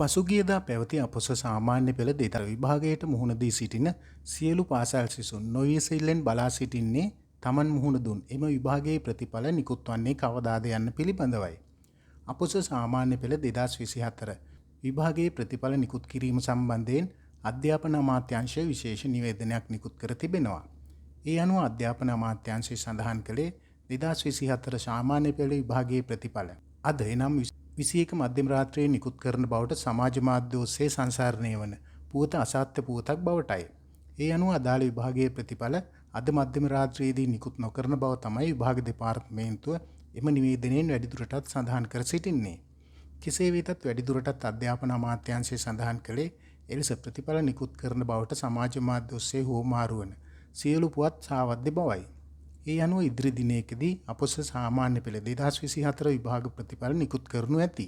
පසුගියදා පැවති අපොස සාමාන්‍ය පෙළ දෙතර විභාගයට මුහුණ දී සිටින සියලු පාසල් සිසුන් නොඉවසිල්ලෙන් බලා සිටින්නේ තමන් මුහුණ දුන් එම විභාගයේ ප්‍රතිඵල නිකුත් වන්නේ කවදාද යන්න පිළිබඳවයි. අපොස සාමාන්‍ය පෙළ 2024 විභාගයේ ප්‍රතිඵල නිකුත් කිරීම සම්බන්ධයෙන් අධ්‍යාපන අමාත්‍යාංශය විශේෂ නිවේදනයක් නිකුත් කර තිබෙනවා. ඒ අනුව අධ්‍යාපන අමාත්‍යාංශය සඳහන් කළේ 2024 සාමාන්‍ය පෙළ විභාගයේ ප්‍රතිඵල අද එනම් 21 මධ්‍යම රාත්‍රියේ නිකුත් කරන බවට සමාජ මාධ්‍ය ඔස්සේ සංසරණය වන පුවත අසත්‍ය පුවතක් බවටයි. ඒ අනුව අදාළ විභාගයේ ප්‍රතිඵල අද මධ්‍යම රාත්‍රියේදී නිකුත් නොකරන බව තමයි විභාග දෙපාර්තමේන්තුව එම නිවේදනයෙන් වැඩිදුරටත් සඳහන් කර සිටින්නේ. කෙසේ වෙතත් වැඩිදුරටත් අධ්‍යාපන අමාත්‍යාංශය සඳහන් කළේ එලෙස ප්‍රතිඵල නිකුත් කරන බවට සමාජ මාධ්‍ය ඔස්සේ හුවමාරු වන සියලු පුවත් සාවද්‍ය බවයි. ඒ අනුව ඉදිරි දිනයකදී අපොස සාමාන්‍ය පෙළ 2024 විභාග ප්‍රතිඵල නිකුත් කරනු ඇති.